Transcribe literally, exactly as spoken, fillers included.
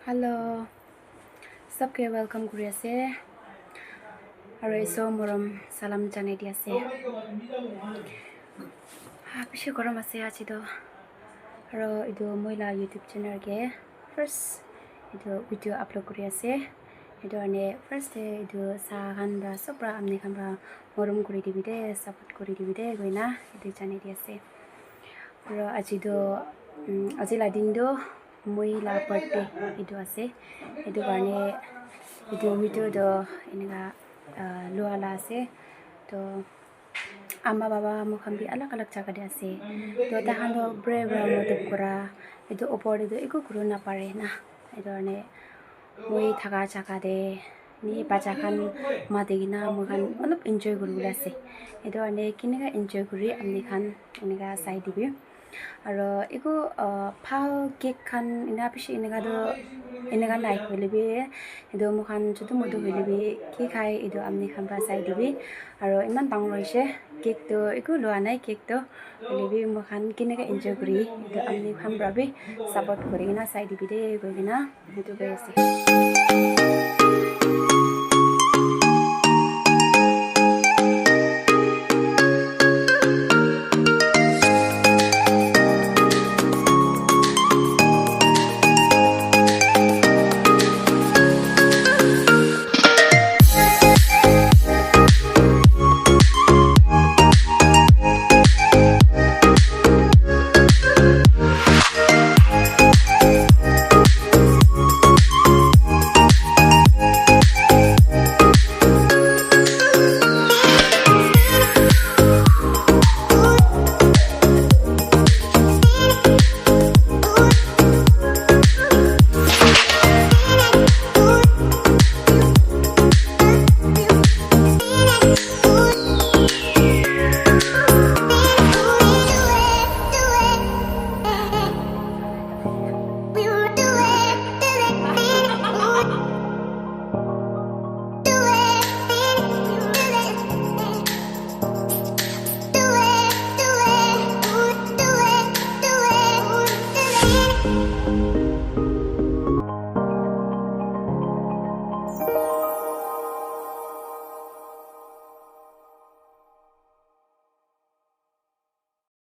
Hello, sabke welcome kuri ase. Aro iso morom salam janai di ase. Ha, bishi gorom ase aji toh. Aro etu moi la YouTube channel ke first etu video upload kuri ase. Etu karne first te etu sa khan pra sob pra amni khan pra morom kuri dibi de, support kuri dibi de koina etu janai di ase. Aro aji toh, um, aji la din toh moi la birthday etu ase. Etu karne etu video toh enika, ah, lua la ase. Toh ama baba moi khan bi alag alag jaga te ase. Toh tai khan toh prayer pra modop kura. Etu opor te toh eku kuri na pare na. Etu karne moi thaka jaga te ni bacha khan mati kena moi khan olop enjoy kuri bole ase. Etu karne kenika enjoy kuri amni khan enika sai dibi. Aro eku, ah, bhal cake khan ena bishi enika toh enika nai hoile bi etu moi khan chutu mutu hoile bi ki khai etu amni khan pra sai dibi. Aro eman dangor hoishe cake toh eku lua nai cake toh hoile bi moi khan kenika enjoy kuri etu amni khan pra bi support kuri kena sai dibi de koi kena etu koi ase.